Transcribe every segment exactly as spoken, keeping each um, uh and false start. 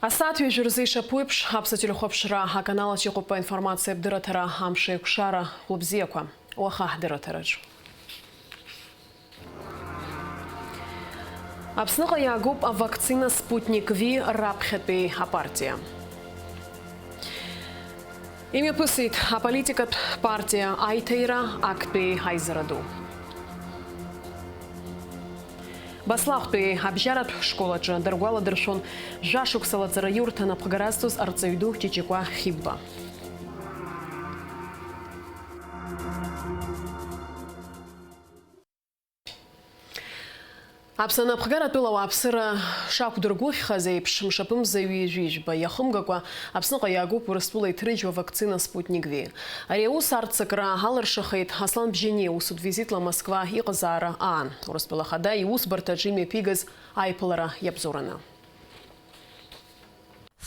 Асааҭ ҩажәи рзы ишаԥу еиԥш, Аԥсуа телехәаԥшра аканал аҿы иҟоуп аинформациатә дырраҭара Амш еиқәшара. Хәлыбзиақәа. Уаха ҳдырраҭараҿ. Аԥсныҟа иаагоуп авакцина Спутник V раԥхьатәи апартиа. Имҩаԥысит аполитикатә партиа Аиҭаира актәи аизара ду. Баслахәтәи абжьаратә школ аҿы даргәаладыршәон жәашықәса лаҵараиурҭа напхгара зҵоз арҵаҩ ду Ҷыҷыкәа Хьыбба. Аԥсны анапхгаратәыла ауааԥсыра шақәдыргәыӷхаз еиԥш, мшаԥымза ҩажәи жәба иахымгакәа Аԥсныҟа иаагоуп Урыстәыла иҭрыжьуа вакцина Спутник V. Ари аус арццакра алыршахеит Аслан Бжьаниа усутә визитла Москва иҟазаара аан, Урыстәыла Ахада иусбарҭаҿы имҩаԥигаз аиԥылара иабзоураны.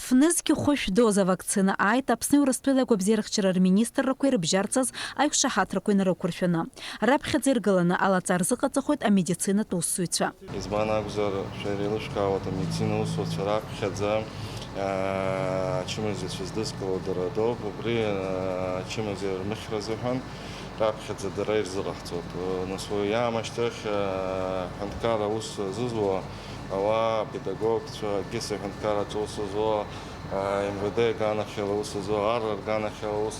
Фнызқь хәышә доза вакцина ааит Аԥсни Урыстәылеи агәабзиарахьчара рминистррақәеи рыбжьарҵаз аиқәшаҳаҭрақәа инарықәыршәаны. Раԥхьаӡа иргыланы алаҵа рзыҟаҵахоит амедицинатә усзуҩцәа. Избан акәзар, шәара еилышәкаауеит, амедицина усзуҩцәа раԥхьаӡа, аа, ачымазаҩцәа здызкыло дара роуп. Убри, аа, ачымазаҩ рмыхьра азыҳәан раԥхьаӡа дара ирзыҟаҳҵоит. Нас уи иаамышьҭахь, аа, аҳәынҭқарра аус зызуа ауаа, апедагогцәа, егьыс аҳәынҭқарраҿы аус зуа, аа, М В Д аганахьала аус зуа, ар рганахьала аус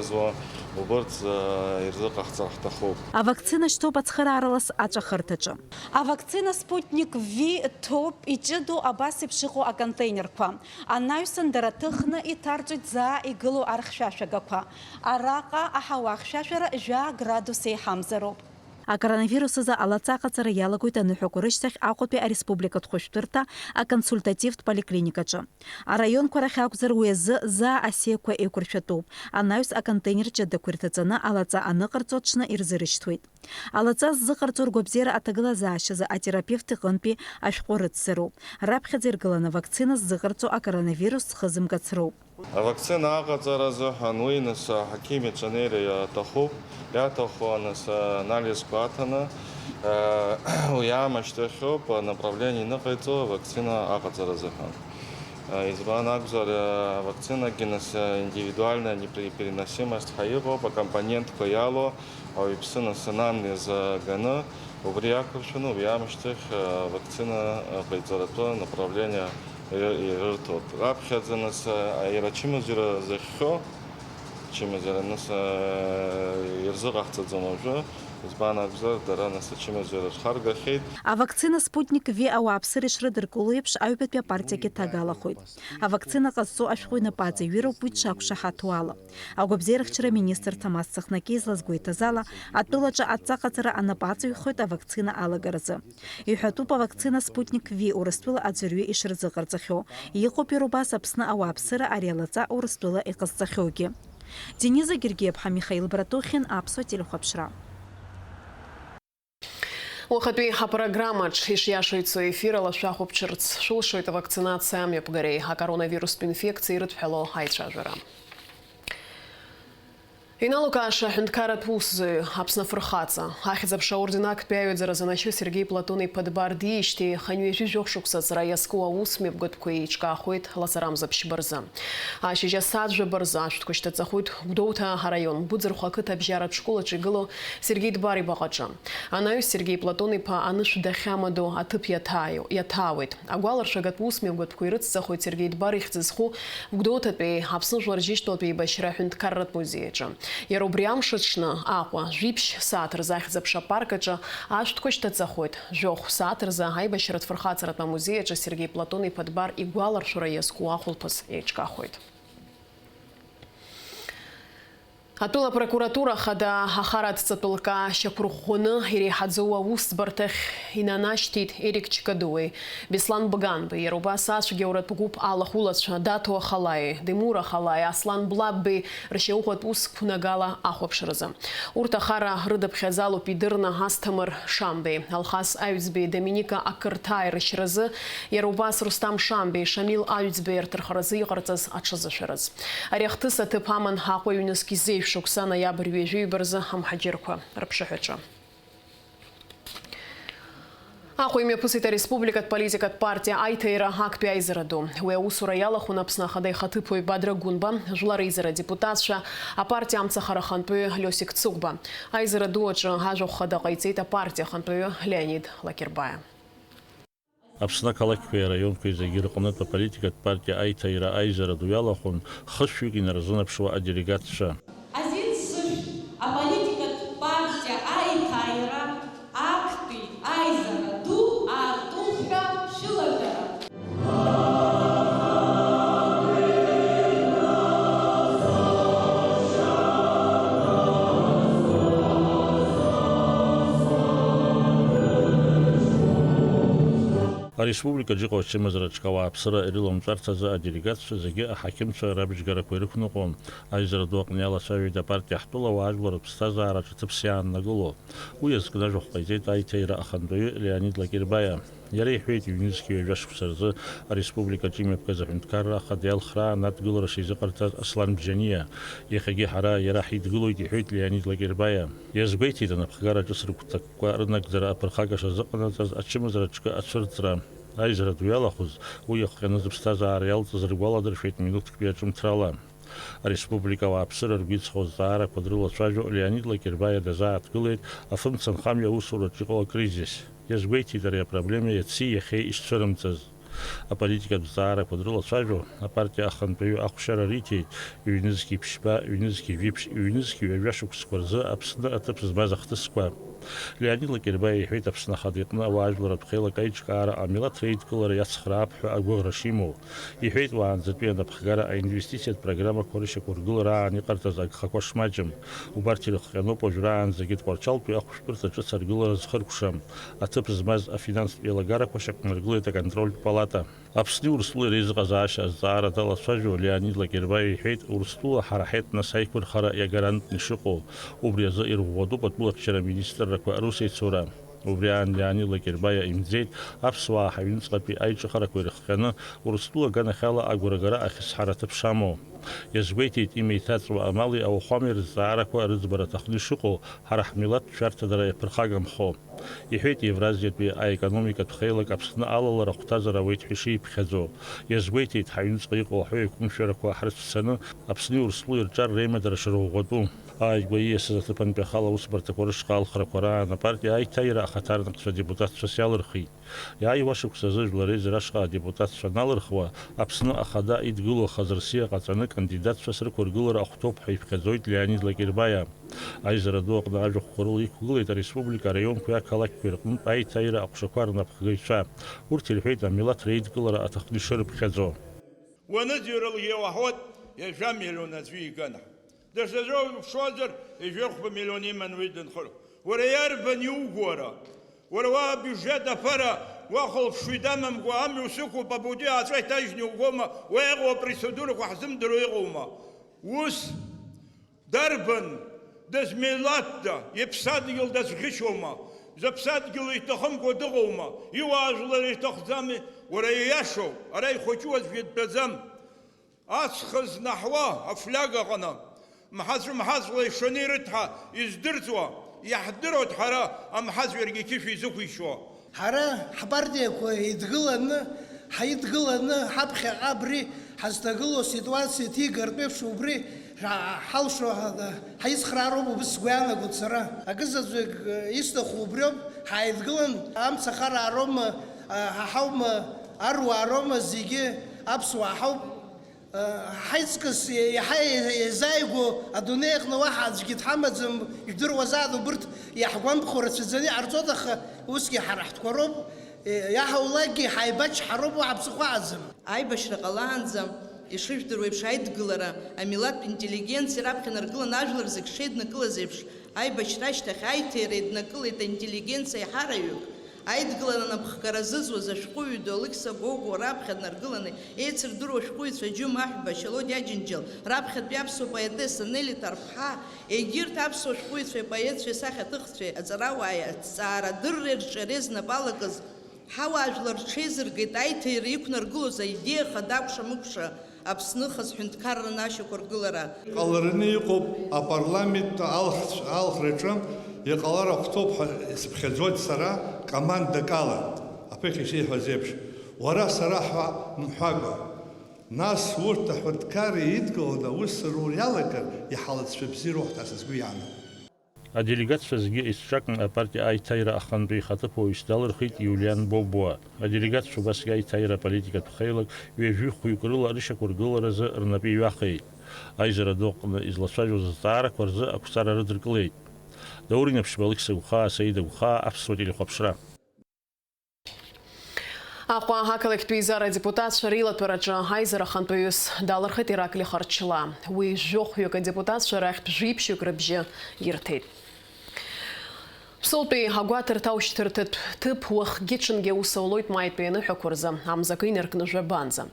зуа, убырҭ, аа, ирзыҟаҳҵар ҳҭахуп. Авакцина шьҭоуп ацхыраара лас аҿахырҭаҿы. Авакцина Спутник V ҭоуп иҷыдоу абас еиԥш иҟоу аконтейнерқәа. Анаҩсан дара ҭыхны иҭарҵоит заа игылоу архьшәашәагақәа. Араҟа аҳауа ахьшәашәара жәаа градус еиҳамзароуп. Акоронавирус азы алаҵа аҟаҵара иалагоит аныҳәақәа рышьҭахь Аҟәатәи ареспубликатә хәышәтәырҭа аконсультативтә поликлиникаҿы. Араионқәа рахь акәзар, уи азы заа асиақәа еиқәыршәатәуп. Анаҩс аконтейнер ҷыдақәа ирҭаҵаны алаҵа аныҟарҵо аҽны ирзырышьҭуеит. Алаҵа ззыҟарҵо ргәабзиара аҭагылазаашьазы атерапевт иҟынтәи ашәҟәы рыцзароуп. Раԥхьаӡа иргыланы авакцина ззыҟарҵо акоронавирус зхызымгац роуп. Авакцина аҟаҵара азыҳәан уи нас аҳақьым иҿанеира иаҭахуп, иаҭаху нас анализқәа аҭаны, уи аамышьҭахьоуп анаправление иныҟаиҵо авакцина аҟаҵара азыҳәан. Избан акәзар, авакцинагьы нас индивидуальная непереносимость ҳәа иҟоуп, акомпонентқәа иалоу ауаҩԥсы нас анамнез ганы, убри иақәыршәаны, убри аамышьҭахь авакцина ҟаиҵаратәы направление ирырҭоит. Раԥхьаӡа нас иара ачымазаҩра зыхьхьоу, ачымазаҩра нас ирзыҟаҳҵаӡом уажәы, избан акәзар, дара нас ачымазаҩра рхаргахьеит. Авакцина Спутник V ауааԥсыра ишрыдыркыло еиԥш, аҩбатәи апартиагьы ҭагалахоит. Авакцина ҟазҵо ашәҟәы инапы аҵаҩыроуп уи дшақәшаҳаҭу ала. Агәабзиарахьчара министр Ҭамаз Цыхнаки излазгәеиҭаз ала, атәылаҿы адҵа ҟаҵара анапы аҵаҩхоит авакцина алагаразы. Иҳәатәуп авакцина Спутник V Урыстәыла аӡәырҩы ишырзыҟарҵахьоу. Иҟоуп иара убас Аԥсны ауааԥсыра ари алаҵа Урыстәыла иҟазҵахьоугьы. Дениза Гергиаԥҳа, Михаил Братухин, Аԥсуа телехәаԥшра. Уахатәи ҳапрограммаҿ ишиашоу ицо ефир ала шәахәаԥшырц шәылшоит авакцинациа амҩаԥгареи акоронавирустә инфекциеи ирыдҳәалоу аицәажәара. Иналукааша аҳәынҭқарратә усзуҩ, Аԥсны афырхаҵа, Ахьӡ-аԥша аорден актәи аҩаӡара занашьоу Сергеи Платон-иԥа Дбар диижьҭеи хынҩажәи жәохә шықәса аҵра иазку аус мҩаԥгатәқәа еиҿкаахоит лаҵарамза ԥшьба рзы. Ашьыжь асааҭ жәаба рзы ашәҭқәа шьҭаҵахоит Гәдоуҭа араион Быӡырхәа ақыҭа абжьаратә школ аҿы игылоу Сергеи Дбар ибаҟаҿы. Анаҩс Сергеи Платон-иԥа анышә дахьамадоу аҭыԥ иаҭааиу-, иаҭаауеит. Агәаларшәагатә ус мҩаԥгатәқәа ирыцҵахоит Сергеи Дбар ихьӡ зху Гәдоуҭатәи Аԥсны Жәлар Рџьынџьтәылатәи еибашьра аҳәынҭқарратә музеи аҿы. Иара убри амш аҽны, Аҟәа, жәиԥшь сааҭ рзы Ахьӡ-аԥша апарк аҿы ашәҭқәа шьҭаҵахоит. Жәохә сааҭ рзы аибашьратә фырхаҵаратә амузеи аҿы Сергеи Платон-иԥа Дбар игәаларшәара иазку ахәылԥаз еиҿкаахоит. Атәыла апрокуратура ахада ахаратә ҵатәылка шьақәырӷәӷәаны иреиҳаӡоу аусӡбарҭахь инанашьҭит Ерик Чкадуеи Беслан Бганбеи, иара убас ацәгьауратә гәыԥ алахәылацәа Даҭо Ахалаи, Демур Ахалаи, Аслан Блаббеи ршьауӷәатә ус қәнагала ахәаԥшразы. Урҭ ахара рыдаԥхьаӡалоуп идырны Асҭамыр Шамбеи, Алхас Аҩӡбеи, Доминика Ақырҭааи рышьразы, иара убас Рустам Шамбеи, Шамил Аҩӡбеи рҭырхаразы иҟарҵаз аҽазышәараз. Ари ахҭыс аҭыԥ аман Аҟәа ҩнызқь зеижә шықәса ноиабр ҩажәи ҩба рзы амҳаџьырқәа рыԥшаҳәаҿы. Аҟәа имҩаԥысит ареспубликатә политикатә партиа Аиҭаира актәи аизара ду. Уи аусура иалахәын Аԥсны Ахада ихаҭыԥуаҩ Бадра Гәынба, Жәлар реизара адепутатцәа, апартиа амцахара ахантәаҩы Лиосик Цыгәба. Аизара ду аҿы ажәахә хада ҟаиҵеит апартиа ахантәаҩы Леонид Лакербаиа. Аԥсны ақалақьқәеи араионқәеи зегьы рҟнытә аполитикатә партиа Аиҭаира аизара ду иалахәын хышәҩык инарзынаԥшуа аделегатцәа. Азин сышә, аполитикатә партиа Аиҭаира актәи аизара ду аартуп ҳәа шәылагара. Ареспубликаҿы иҟоу ачымазара аҿы ауааԥсыра ирыламҵәарҭазы аделегатцәа зегьы аҳақьымцәа рабжьгарақәа ирықәныҟәон. Аизара ду аҟны иалацәажәеит апартиа Ҳтәыла уаажәлар рыԥсҭазаараҿы ҭыԥс иааннагылоу. Уи азкны ажәахә ҟаиҵеит аиҭаира ахантәаҩы Леонид Лакербаиа. Иара иҳәеит, ҩнызқьи ҩажәа шықәса рзы ареспубликаҿы имҩаԥгаз аҳәынҭқарра ахада иалхраан адгылара шизыҟарҵаз Аслан Бжьаниа. Иахьагьы ҳара иара ҳидгылоит, иҳәеит Леонид Лакербаиа. Иазгәеиҭеит анапхгара ҿыц рыгәҭакқәа рынагӡара аԥырхага шазыҟанаҵаз ачымазара аҿкы ацәырҵра. Аизара ду иалахәыз, уи иахҟьаны зыԥсҭазаара иалҵыз ргәаладыршәеит минуҭктәи аҿымҭрала. Ареспублика ауааԥсыра ргәы иҵхо азҵаарақәа дрылацәажәо Леонид Лакербаиа дазааҭгылеит афымца нхамҩа аусураҿы иҟоу акризис. Иазгәеиҭеит ари апроблема иаци иахьеи ишцәырымҵыз. Аполитикатә зҵаарақәа дрылацәажәо апартиа ахантәаҩы ахәшьара риҭеит ҩнызқьи ԥшьба, ҩнызқьи жәиԥшь, ҩнызқьи ҩажәа шықәсқәа рзы Аԥсны аҭыԥ змаз ахҭысқәа. Леонид Лакербаиа иҳәеит, Аԥсны Ахада иҟны ауаажәларратә хеилак аиҿкаара амилаҭ реидкылара иацхраап ҳәа агәыӷра шимоу. Иҳәеит, уаанӡатәи анапхгара аинвестициатә программақәа рышьақәыргылараан иҟарҵаз агхақәа шмаҷым. Убарҭ ирыхҟьаноуп уажәраанӡагьы Тҟәарчалтәи ахәшәтәырҭа ҿыц аргылара зхыркәшам, аҭыԥ змаз афинанстә еилагарақәа шьақәнаргылеит аконтрольтә палата. Аԥсни Урыстәылеи реизыҟазаашьа азҵаара далацәажәо Леонид Лакербаиа иҳәеит, Урыстәыла ҳара ҳетнос аиқәырхара иагарантны ишыҟоу, убри азы ирӷәӷәатәуп атәылахьчара министррақәа русеицура. Убри аан Леонид Лакербаиа имӡеит, аԥсуаа ҳаҩныҵҟатәи аиҿыхарақәа ирыхҟьаны Урыстәыла аганахьала агәрагара ахьысҳара аҭыԥ шамоу. Иазгәеиҭеит, имеиҭаҵуа амали ауахәамеи рызҵаарақәа рыӡбара аҭахны ишыҟоу, ҳара ҳмилаҭ шәарҭадара иаԥырхагамхо. Иҳәеит, Евразиатәи аекономикатә хеилак Аԥсны алалара ахәҭазар ауеит ҳәа ишиԥхьаӡо. Иазгәеиҭеиит, ҳаҩныҵҟа иҟоу аҳәоу еиқәымшәарақәа ҳрыцәцаны, Аԥсни Урыстәылеи рҿар реимадара шырӷәӷәатәу. Ааигәа ииасыз аҭыԥантәи ахала аусбарҭақәа рышҟа алхрақәа раан апартиа аиҭаира ахаҭарнакцәа адепутатцәас иалырхит. Иааиуа шықәсазы Жәлар реизара ашҟа адепутатцәа аналырхуа, Аԥсны Ахада идгылоу ахазырсиа ҟаҵаны кандидатцәас рықәыргылара ахәҭоуп ҳәа иԥхьаӡоит Леонид Лакербаиа. Аизара ду аҟны ажәахәқәа рыла иқәгылеит ареспублика араионқәеи ақалақьқәеи рҟнытә аиҭаира аҟәшақәа рнапхгаҩцәа. Урҭ ирҳәеит амилаҭ реидкылара аҭахны ишырыԥхьаӡо. Уаныӡырҩлак иауаҳауеит, ҩажәа миллион аӡәы иганы. Даҽаӡәы уԥшуазар, ҩажәи хәба миллион иман уи дынхыр. Уара иарбан иуго уара? Уара уа абиужет аԥара уахәаԥшуеит амамкәа, амҩа усықәуп, абаҩ аҵәа иҭажьны иугома, уа иҟоу апроцедурақәа ҳзымдыруа иҟоума? Ус дарбан дызмилаҭда, иԥсадгьыл дазӷьычуама, зыԥсадгьыл иҭахымкәа дыҟоума, иуаажәлар иҭахӡами? Уара ииашоу, ара ихәыҷу аӡәгьы дтәаӡам. Аҵх знаҳуа афляга аҟны, мҳаҵә-мҳаҵәла ишаны ирыҭҳа издырӡуа, иаҳдыруеит ҳара амҳаҵә иаргьы иқьышә изықәишьуа. Ҳара ҳпартиақәа еидгыланы, ҳаидгыланы, ҳаԥхьаҟа абри ҳазҭагылоу аситуациа ҭигартә еиԥш убри ҳа-, ҳалшо ҳа-, ҳаицхраароуп убыс сгәы иаанагоит сара. Акызаҵәык исҭаху убриоуп, ҳааидгылан, амца ахараароума, а, ҳа ҳаума, аруаароума, зегьы аԥсуаа ҳауп. Ҳаиҵкыс иаҳа еизааигәоу адунеи аҟны уаҳа аӡәгьы дҳамаӡам, ижәдыруазааит, убырҭ иаҳгәамԥхо рацәаӡаны иҟарҵоит, аха усгьы ҳара ҳтәқәа роуп, иаҳаулакгьы ҳаибачҳароуп, уаҳа ԥсыхәа аӡам. Аибашьра ҟалаанӡа ишыжәдыруа еиԥш, аидгылара амилаҭтә интеллигенциа раԥхьа наргыланы ажәлар зегь шеиднакылаз еиԥш, аибашьра ашьҭахь аиҭаира еиднакылеит аинтеллигенциа аиҳараҩык. Аидгылара анапхгара зызуаз ашәҟәыҩҩы ду Алықьса Гогәуа раԥхьа днаргыланы еицырдыруа ашәҟәыҩҩцәа Џьым Аҳәба, Шьалодиа Аџьынџьал, раԥхьатәи аԥсуа поетесса Нели Ҭарԥҳа, егьырҭ аԥсуа шәҟәыҩҩцәеи апоетцәеи асахьаҭыхцәеи аҵарауааи аҭҵаарадырреи рҿиареи знапы алакыз ҳауаажәлар рҽеизыргеит аиҭаира иқәнаргылоз аидеиа хада акәша-мыкәша. Аԥсны хаз ҳәынҭқарраны ашьақәыргылара. Иҟалараны иҟоуп апарламенттә алхцә-, алхраҿы иҟалар ахәҭоуп ҳәа исыԥхьаӡоит сара, Командак ала, аԥыхьа ишиҳәаз еиԥш, уара сара ҳәа мҳәакәа, нас урҭ аҳәынҭқарра идкыланы аус рур иалагар, иҳалацәа бзироуп ҳәа са сгәы иаанагоит. Аделегатцәа зегьы еицҿакны апартиа аиҭаира ахантәаҩы ихаҭыԥуаҩыс далырхит Иулиан Бобуа. Аделегатцәа убасгьы аиҭаира аполитикатә хеилак ҩажәи хәҩык рыла рышьақәыргыларазы рнапы иҩахеит. Аизара ду аҟны излацәажәоз азҵаарақәа рзы ақәҵара рыдыркылеит. Даур Инаԥшьба, Алықьса Гәхаа, Саида Гәхаа, Аԥсуа телехәаԥшра. Аҟәа ақалақьтә еизара адепутатцәа реилатәараҿы аизара ахантәаҩыс далырхит Ираклиа Харчлаа. Уи жәохәҩык адепутатцәа рахьтә жәиԥшьҩык рыбжьы ирҭеит. Ԥсоутәи агәаҭарҭа аушьҭырҭатә ҭыԥ уахгьы-ҽынгьы аус аулоит маитәи аныҳәақәа рзы, амза акы инаркны жәабанӡа.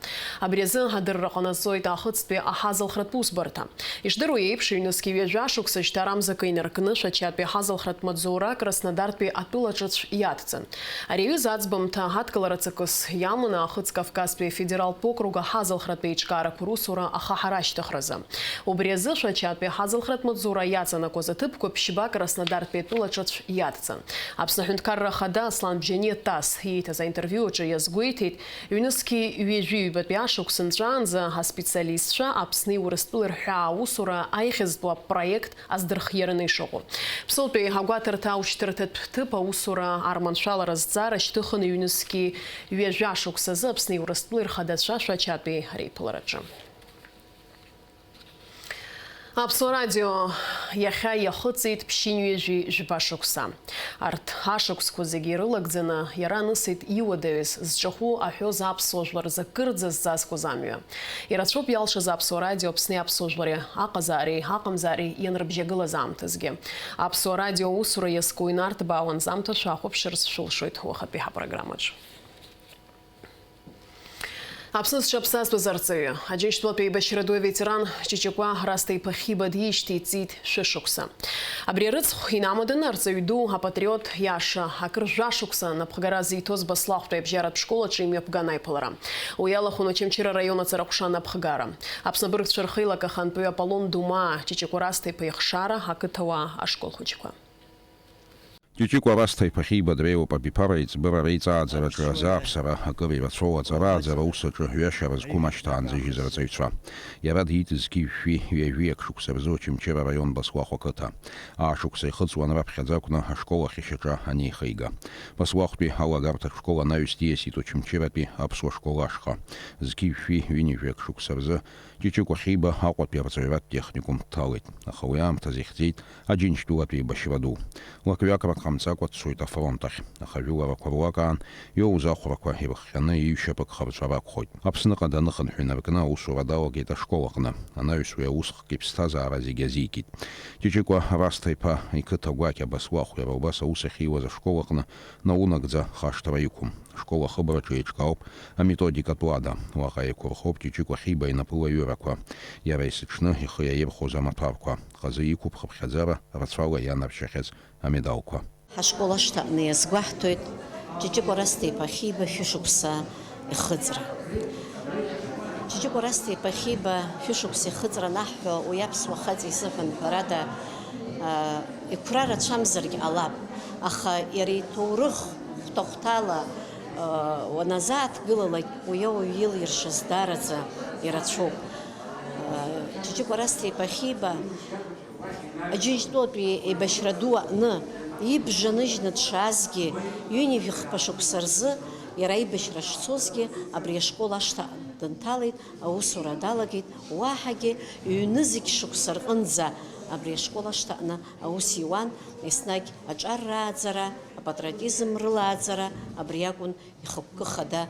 Абри азы адырра ҟанаҵоит Аахыҵтәи аҳазалхратә усбарҭа. Ишдыру еиԥш, ҩнызқьи ҩажәа шықәса шьҭа рамзакы инаркны Шәачатәи аҳазалхратә маҵзура Краснодартәи атәылаҿыцә иадҵан. Ари аҩыза аӡбамҭа адкылара ҵакыс иаман Аахыҵ Кавказтәи афедералтә округ аҳазалхратә еиҿкаарақәа русура ахаҳара ашьҭыхразы. Убри азы Шәачатәи аҳазалхратә маҵзура иаҵанакуаз аҭыԥқәа ԥшьба Краснодартәи атәылаҿыцә иадҵан. Аԥсны Аҳәынҭқарра Ахада Аслан Бжьаниа ТАСС ииҭаз аинтервиу аҿы иазгәеиҭеит, ҩнызқьи ҩажәи ҩбатәи ашықәс нҵәаанӡа аспециалистцәа Аԥсни Урыстәылеи рҳәаа аусура аихьӡтәу апроект аздырхиараны ишыҟоу. Ԥсоутәи агәаҭарҭа аушьҭырҭатә ҭыԥ аусура арманшәалара азҵаара шьҭыхын ҩнызқьи ҩажәа шықәсазы Аԥсни Урыстәылеи рхадацәа Шәачатәи реиԥылараҿы. Аԥсуа радио иахьа иахыҵит ԥшьынҩажәи жәба шықәса. Арҭ ашықәсқәа зегьы ирылагӡаны иара анысит иуадаҩыз, зҿахәы аҳәоз аԥсуа жәлар рзы кырӡа зҵазкуаз амҩа. Ирацәоуп иалшаз Аԥсуа радио Аԥсни аԥсуа жәлари аҟазаареи аҟамзаареи ианрыбжьагылаз аамҭазгьы. Аԥсуа радио аусура иазку инарҭбаауан, зааумҭа шәахәаԥшырц шәылшоит уахатәи ҳапрограммаҿ. Аԥсны зҽаԥсазтәыз арҵаҩы, Аџьынџьтәылатә еибашьра ду аветеран Ҷыҷыкәа Расҭа-иԥа Хиба диижьҭеи иҵит шәышықәса. Абри арыцхә инамаданы арҵаҩ ду, апатриот иаша, акыр жәа шықәса напхгара зиҭоз Баслахәтәи абжьаратә школ аҿы имҩаԥган аиԥылара. Уи иалахәын Очамчыра араион аҵараҟәша анапхгара. Аԥсны абыргцәа рхеилак ахантәаҩы Аполлон Думаа, Ҷыҷыкәа Расҭа-иԥа ихшара, ақыҭауаа, ашкол хәыҷқәа. Ҷыҷыкәа Расҭа-иԥа Хиба дреиуоуп абиԥара аиҵбыра реиҵааӡараҿы азааԥсара акыр ирацәоу аҵара-ааӡара аус аҿы ҩашьара зқәым ашьҭа аанзыжьыз арҵаҩцәа. Иара диит зқьи жәшәи ҩажәи акы шықәса рзы Очамчыра араион Баслахә ақыҭа. Аашықәса ихыҵуан раԥхьаӡа акәны ашкол ахь ишьаҿа анеихеига. Баслахәтәи алагарҭатә школ анаҩс диасит Очамчыратәи аԥсуа школ ашҟа. Зқьи жәшәи ҩынҩажәи акы шықәса рзы Ҷыҷыкәа Хиба Аҟәатәи арҵаҩратә техникум дҭалеит, аха уи аамҭазы ихьӡеит Аџьынџьтәылатә еибашьра ду. Лак-ҩакрак ҟамҵакәа дцоит афронт ахь, аха ажәыларақәа руак аан иоуз ахәрақәа ирыхҟьаны иҩшьапык харҵәар акәхоит. Аԥсныҟа даныхынҳә инаркны аусура далагеит ашкол аҟны, анаҩс уи аусхк иԥсҭазаара зегьы азикит. Ҷыҷыкәа Расҭа-иԥа иқыҭа гәакьа Баслахә иара убас аус ахьиуаз ашкол аҟны наунагӡа хашҭра иқәым. Ашкол ахыбраҿы еиҿкаауп аметодикатә уада. Уаҟа еиқәырхоуп Ҷыҷыкәа Хиба инапылаҩырақәа, иара есыҽны ихы иаирхәоз амаҭәарқәа, хазы иқәуп хыԥхьаӡара рацәала ианаршьахьаз амедалқәа. Ҳашкол ашҭаҟны иазгәаҳҭоит Ҷыҷыкәа Расҭа-иԥа Хиба шәышықәса ихыҵра. Ҷыҷыкәа Расҭа-иԥа Хиба шәышықәса ихыҵра анаҳҳәо, уи аԥсуа хаҵа изыҳәан, ҳәарада, аа, иқәра рацәамзаргь ҟалап, аха иара иҭоурых хәҭа-хәҭала, аа, уаназааҭгылалак, уи ауаҩы илиршаз даараӡа ирацәоуп. Ҷыҷыкәа Расҭа-иԥа Хиба Аџьынџьтәылатәи еибашьра ду аҟны ибжа ныжьны дшаазгьы, ҩынҩажәи хԥа шықәса рзы иара аибашьра шцозгьы, абри ашкол ашҭа дынҭалеит, аусура далагеит, уаҳагьы ҩ-нызқь шықәса рҟынӡа абри ашкол ашҭаҟны аус иуан, еснагь аҿар рааӡара, апатриотизм рылааӡара, абри акәын ихықәкы хада,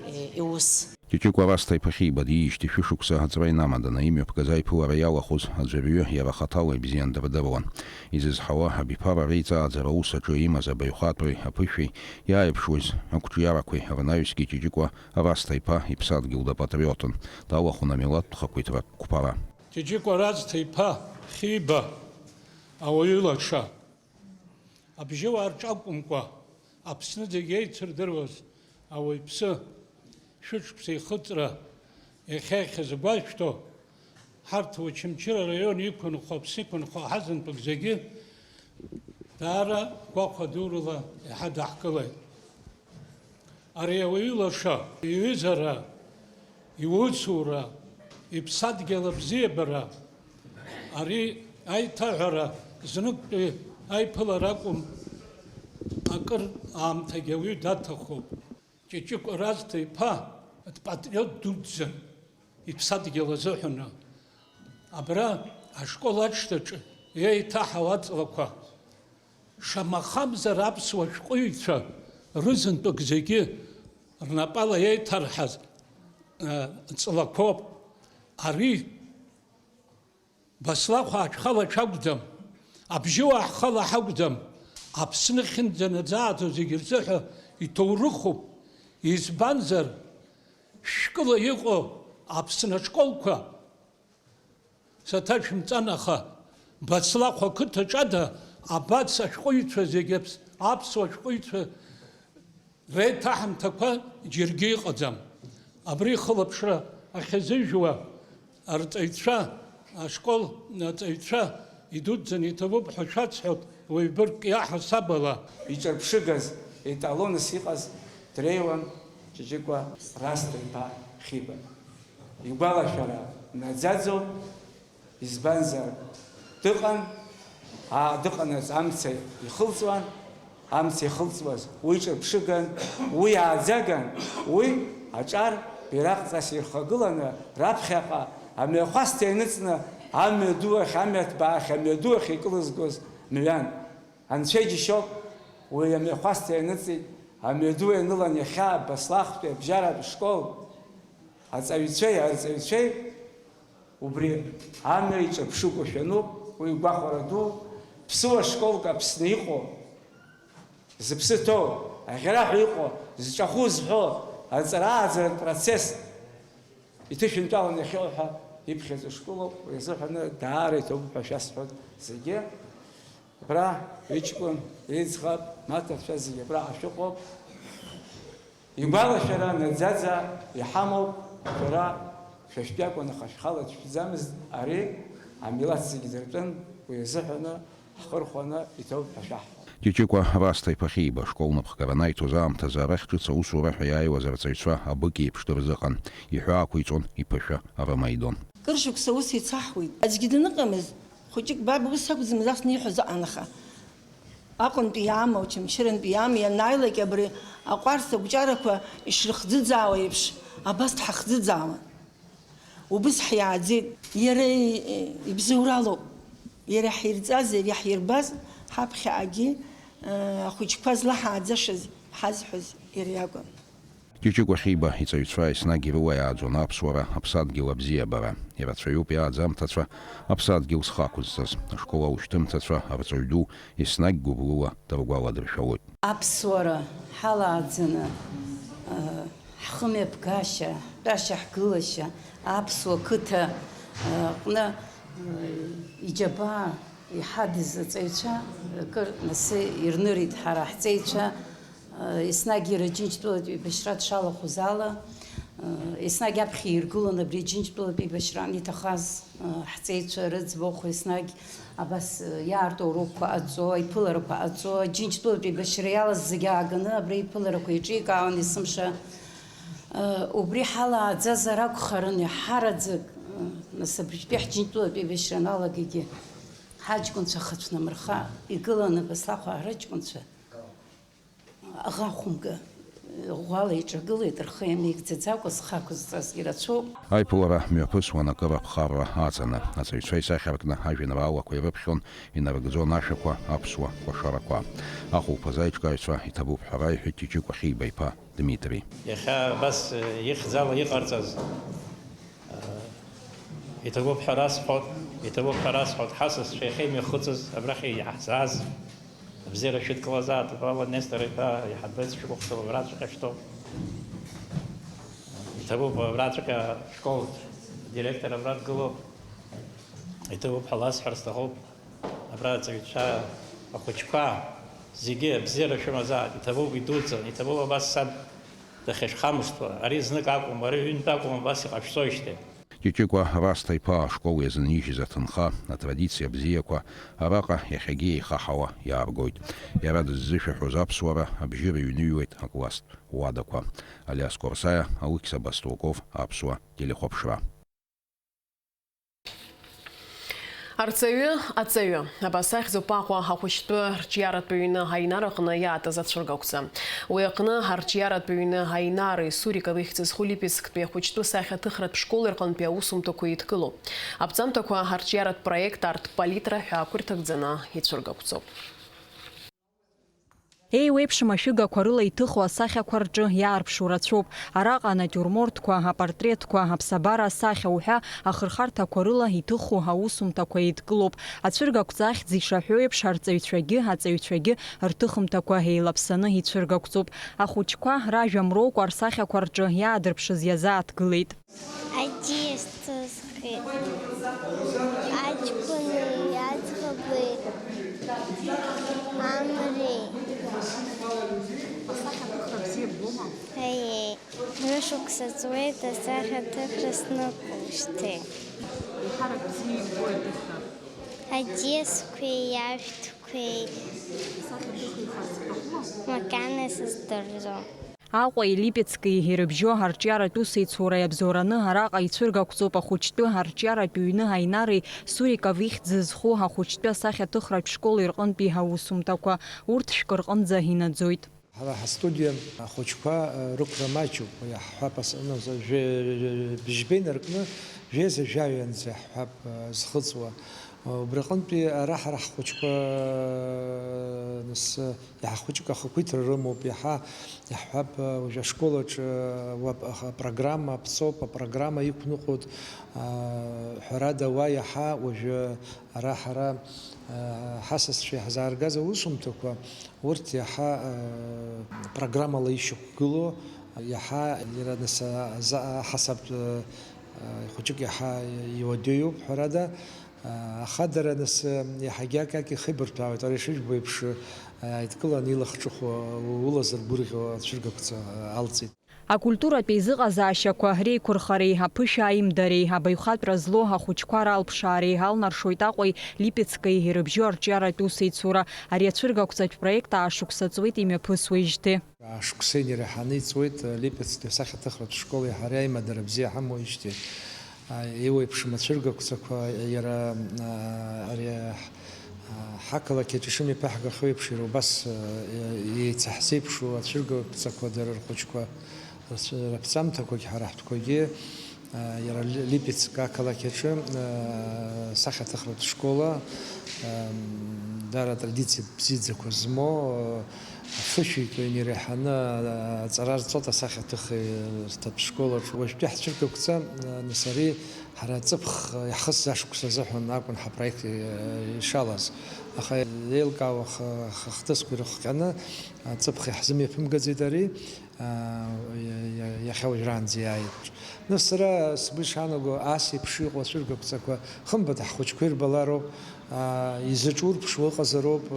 е, иус. Ҷыҷыкәа Расҭа-иԥа Хиба диижьҭеи шәышықәса аҵра инамаданы имҩаԥгаз аиԥылара иалахәыз аӡәырҩы иара хаҭала ибзиан дырдыруан. Изызҳауа, абиԥара реиҵааӡара аус аҿы имаз абаҩхатәреи аԥышәеи иааиԥшуаз ақәҿиарақәеи рнаҩсгьы Ҷыҷыкәа Расҭа-иԥа иԥсадгьыл дапатриотын, далахәын амилаҭтә хақәиҭратә қәԥара. Ҷыҷыкәа Расҭа-иԥа Хиба ауаҩы лаша. Абжьыуаа рҿы акәымкәа, Аԥсны зегьы еицырдыруаз ауаҩԥсы шәышықәса ихыҵра иахьа иахьазгәашәҭо, ҳарҭ Очамчыра араион иқәынхо, Аԥсны иқәынхо аҳазынтәык зегьы Даара гәахәа дурала иҳадаҳкылеит. Ари ауаҩы лаша иҩызара, иусура, иԥсадгьыл абзиабара, ари аиҭаҳәара зныктәи аиԥылара акәым, акыр аамҭагьы ауаҩы даҭахуп. Ҷыҷыкәа Разҭа-иԥа дпатриот дуӡӡан, иԥсадгьыл азыҳәаны. Абра ашкол ашҭаҿы еиҭаҳау аҵлақәа, шамахамзар аԥсуа шәҟәыҩҩцәа рызынтәык зегьы рнапала еиҭарҳаз, э, ҵлақәоуп. Ари Баслахәаа шәхала шәакәӡам, абжьыуаа ҳхала ҳакәӡам, Аԥсны хьынӡанаӡааӡо зегьы рзыҳәа иҭоурыхуп. Избанзар, шәкыла иҟоу Аԥсны ашколқәа саҭашәымҵан, аха Баслахә ақыҭаҿ ада абац ашәҟәыҩҩцәа зегьы аԥс-, аԥсуа шәҟәыҩҩцәа Реиҭаҳамҭақәа џьаргьы ыҟаӡам. Абри хылаԥшра ахьазыжәуа арҵаҩцәа, ашкол аҵаҩцәа идуӡӡаны иҭабуп ҳәа шәасҳәап, уаҩ быргк иаҳасаб ала. Иҿырԥшыгаз, еталонс иҟаз дреиуан Ҷыҷыкәа Расҭа-иԥа Хиба. Игәалашәара наӡаӡоуп. Избанзар, дыҟан, аа, дыҟанаҵ амца ихылҵуан, амца ихылҵуаз уи ҿырԥшыган, уи ааӡаган, уи аҿар бираҟҵас ирхагыланы, раԥхьаҟа амҩахәасҭа ианыҵны, амҩаду ахь, амҩаҭбаа ахь, амҩаду ахь икылызгоз мҩан. Анцәа иџьшьоуп, уи амҩахәасҭа ианыҵит, амҩаду ианылан иахьа Баслахәтәи абжьаратә школ аҵаҩцәеи арҵаҩцәеи Убри амҩа иҿырԥшыгоушәа ануп, уи гәахәара ду, ԥсыуа школк Аԥсны иҟоу, зыԥсы ҭоу, аӷьараҳәа иҟоу, зҿахәы зҳәо, аҵара-ааӡаратә процесс иҭышәынтәалан иахьыҟоу ҳәа иԥхьаӡоу школуп, уи азыҳәаны даара иҭабуп ҳәа шәасҳәоит зегьы. Абра иҷкәын, иӡӷаб, маҭацәа зегьы абраҟа шәыҟоуп. Игәалашәара наӡаӡа иҳамоуп, шәара шәа шәтәы акәын, аха шәхала дшәӡамызт, ари амилаҭ зегьы дыртәын, уи азыҳәаны ҳхы рхәаны иҭоуп ҳәа шәаҳҳәап. Ҷыҷыкәа Расҭа-иԥа Хиба ашкол напхгара анаиҭоз аамҭазы арахь ҿыц аусура ҳәа иааиуаз арҵаҩцәа абыкь еиԥш дырзыҟан, иҳәаақәиҵон, иԥышәа рымаидон. Кыр шықәса ус еицаҳуеит. Аӡәгьы даныҟамыз, хәыҷык баб ус акәӡамыз ас ниҳәоз ыҟан, аха Аҟәантәи иаама, Очамчырантәи иаама, ианааилак абри аҟәарц агәҿарақәа ишрыхӡыӡаауа еиԥш, абас дҳахӡыӡаауан. Убыс ҳиааӡеит. Иара ибзоуралоуп. Иара иаҳирҵаз, иара иаҳирбаз, ҳаԥхьаҟагьы, э, ахәыҷқәа злаҳааӡашаз, ҳазҳәоз иара иакәын. Ҷыҷыкәа Хиба иҵаҩцәа еснагь ирылаиааӡон аԥсуара, аԥсадгьыл абзиабара. Ирацәаҩуп иааӡамҭацәа аԥсадгьыл зхы ақәызҵаз. Ашкол аушьҭымҭацәа, арҵаҩ ду еснагь гәыблыла даргәаладыршәалоит. Аԥсуара ҳалааӡаны, ҳхымҩаԥгашьа, ҳтәашьа-ҳгылашьа, аԥсуа қыҭа аҟны иџьабаа иҳадыз аҵаҩцәа акыр насы ирнырит ҳара ҳҵеицәа. Еснагь иара Џьынџьтәылатә еибашьра дшалахәыз ала, еснагь аԥхьа иргылон абри Џьынџьтәылатә еибашьра аниҭахаз, ҳҵеицәа рыӡбахә еснагь абас иаарту аурокқәа ҟаҵо, аиԥыларақәа ҟаҵо, Џьынџьтәылатә еибашьра иалаз зегьы ааганы абри аиԥыларақәа еиҿикаауан есымша. Убри ҳалааӡазар акәхарын, иаҳараӡак, нас абритәи ҳџьынџьтәылатә еибашьра аналагагьы ҳаҷкәынцәа хацәнамырха игыланы, Баслахәаа рыҷкәынцәа. Аӷа хәымга ӷәӷәала иҿагылеит, рхы иамеигӡаӡакәа зхы ақәызҵаз ирацәоуп. Аиԥылара мҩаԥысуан акыр аԥхарра аҵаны. Аҵаҩцәа исахьаркны ажәеинраалақәа ирыԥхьон, инарыгӡон ашәақәа, аԥсуа кәашарақәа. Ахәылԥаз аиҿкааҩцәа иҭабуп ҳәа раиҳәеит Ҷыҷыкәа Хиба иԥа Дмитри. Иахьа абас, э, ихьӡала иҟарҵаз, э, иҭабуп ҳәа расҳәоит, иҭабуп ҳәа расҳәоит, ҳасасцәа иахьа имҩахыҵыз, абрахь иаҳзааз, абзиара шәыдкылазаап, Ҭаԥала Нестор иԥа, иҳабыц шәгәыхәҭоу абраҵәҟьа шәтәоуп. Иҭабуп, абраҵәҟьа ашкол директор абра дгылоуп. Иҭабуп ҳәа ласҳәар сҭахуп. Абра аҵаҩцәа, ахәыҷқәа, зегьы абзиара шәымазааит, иҭабуп, идуӡӡан, иҭабуп абас саб дахьышәхамышҭуа, ари знык акәым, ари ҩынтә акәым, абас иҟашәҵоижьҭеи. Ҷыҷыкәа Расҭа-иԥа ашкол иазынижьыз аҭынха, атрадициа бзиақәа араҟа иахьагьы еихаҳауа иааргоит. Иара дыззышәаҳәоз аԥсуара абжьы рыҩныҩуеит акласстә уадақәа. Алиас Корсаиа, Алықьса Баструков, Аԥсуа телехәаԥшра. Арҵаҩы, аҵаҩы. Абас ахьӡуп Аҟәа ахәыҷтәы рҿиаратә ҩны аинар аҟны иаатыз ацәыргақәҵа. Уи аҟны арҿиаратә ҩны аинари Суриков ихьӡ зху липецктәи ахәыҷтәы сахьаҭыхратә школ рҟынтәи аусумҭақәа еидкылоуп. Аԥҵамҭақәа арҿиаратә проект арҭ палитра ҳәа ақәырҭагӡаны ицәыргақәҵоуп. Еиуеиԥшым ашәыгақәа рыла иҭыху асахьақәа рҿы иаарԥшу рацәоуп. Араҟа анатиурмортқәа, апортретқәа, аԥсабара асахьа уҳәа ахырхарҭақәа рыла иҭыху аусумҭақәа еидкылоуп. Ацәыргақәҵа ахьӡ ишаҳәо еиԥш, арҵаҩцәагьы аҵаҩцәагьы рҭыхымҭақәа еилаԥсаны ицәыргақәҵоуп. Ахәыҷқәа ражәа мроукәа рсахьақәа рҿы иаадырԥшыз иазааҭгылеит. Аӡиас ҭысхит, аҷкәыни аӡӷаби амреи. Асахьаҭыхра бзиа ббома? Аиеи, ҩышықәса ҵуеит асахьаҭыхра снықәушьҭи. Еиҳарак бзиа иббои аҭыхра? Аӡиасқәеи ашәҭқәеи. Асахьаҭыхыҩ ҳәа зыҭахума? Макьана исыздырӡом. Аҟәеи Липецкии ирыбжьоу арҿиаратә усеицура иабзоураны араҟа ицәыргақәҵоуп ахәыҷтәы арҿиаратә ҩны аинари Суриков ихьӡ зху ахәыҷтәы асахьаҭыхратә школи рҟынтәи аусумҭақәа. Урҭ шәкы рҟынӡа инаӡоит. Ҳара ҳастудиа ахәыҷқәа, э, рықәра маҷуп, иаҳҳәап, ас-, ну, за-, жәе-, быжьба инаркны жәеиза жәаҩанӡа иаҳҳәап, э, зхыҵуа. Убри аҟынтәи ара ҳара ҳхәыҷқәа, нас, иаҳа хәыҷык ахақәиҭра рымоуп, иаҳа, иаҳҳәап, уажәы ашкол аҿы, уа, аха, апрограмма аԥҵоуп, апрограмма иқәныҟәоит, аа, ҳәарада, уа иаҳа уажәы ара ҳара, аа, ҳасасцәа иаҳзааргаз аусумҭақәа, урҭ иаҳа, аа, программала ишьақәгылоу, иаҳа иара, нас, аза-, аҳасабтә, аа, хәыҷык иаҳа иуадаҩуп, ҳәарада, Ахадара, нас, иаҳагьы акаки ихеибарҭәаауеит. Ара ишыжәбо еиԥш, аидкыланы илахҿыху, улазыргәырӷьо ацәыргақәҵа алҵит. Акультуратә еизыҟазаашьақәа реиқәырхареи аԥышәа аимдареи, абаҩхатәра злоу ахәыҷқәа ралԥшаареи алнаршоит Аҟәеи Липецкеи ирыбжьоу арҿиаратә усеицура. Ари ацәыргақәҵатә проект аашықәса ҵуеит имҩаԥысуеижьҭеи. Шықәса инеиҳаны иҵуеит, Липецктәи асахьаҭыхратә школи ҳареи аимадара бзиа ҳамоуижьҭеи. Еиуеиԥшым ацәыргақәҵақәа иара, ари, ҳақалақь аҿы ишымҩаԥаҳгахьоу еиԥш, иара убас, еицаҳзеиԥшу ацәыргақәҵақәа дара рхәыҷқәа, рацәа-, раԥҵамҭақәагь ҳара ҳтәқәагьы, Иара Ли-, Липецк ақалақь аҿы, сахьаҭыхратә школа, даара атрадициа бзиаӡақәа змоу, афышәи икыҩни иреиҳаны аҵара рҵоит асахьаҭыхратә школаҿ. Уажәтәи ҳцәыргақәҵа, нас, ари ҳара аҵыԥх иаҳхысыз ашықәс азыҳәан акәын ҳапроект ишалаз. Аха еилкаауа х-, х-, хҭысқәа ирыхҟьаны аҵыԥх иаҳзымҩаԥымгаӡеит ари. Иа-, иа-, иахьа уажәраанӡа иааит. Нас сара сгәы ишаанаго, ас еиԥш иҟоу ацәыргақәҵақәа, хымԥада, ҳхәыҷқәа ирбалароуп, изаҿурԥшуа ыҟазароуп,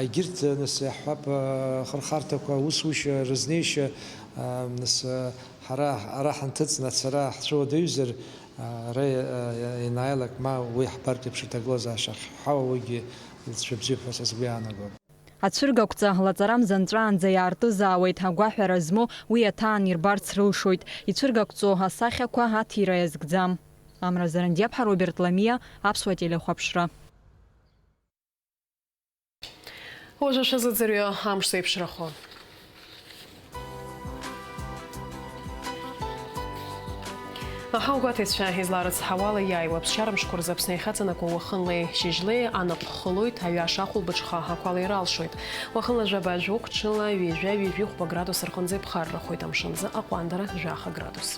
егьырҭ, нас, иаҳҳәап, ахырхарҭақәа, аусушьа рызнеишьа, нас, ҳара ара ҳанҭыҵны ацара ҳцәыуадаҩзар, ара иа-, иа-, ианааилак, ма уи ҳбартә еиԥш аҭагылазаашьа ахьҳауа уигьы лҵшәа бзиоуп ҳәа са сгәы иаанагоит. Ацәыргақәҵа лаҵарамза нҵәаанӡа иаартызаауеит, агәаҳәара змоу уи аҭаан ирбарц рылшоит. Ицәыргақәҵо асахьақәа аҭира иазкӡам. Амра Зарандиаԥҳа, Роберт Ламиа, Аԥсуа телехәаԥшра. Уажәы шәазыӡырҩы амш зеиԥшрахо. Аҳауагәаҭаҩцәа изларыцҳауала, иааиуа аԥсшьарамшқәа рзы Аԥсны иахьаҵанакуа уахынлеи шьыжьлеи анаҟә хылоит, аҩаша ахәылбыҽха ақәа алеира алшоит. Уахынла жәаба жәохә, ҽынла ҩажәа ҩажәихәба градус рҟынӡа иԥхаррахоит, амшынзы аҟәандара жәаха градус.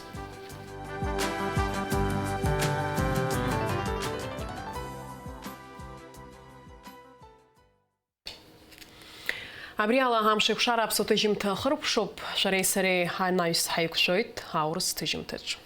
Абри ала амш еиқәшара аԥсуа ҭыжьымҭа ахыркәшоуп, шәареи сареи анаҩс ҳаиқәшәоит аурыс ҭыжьымҭаҿ.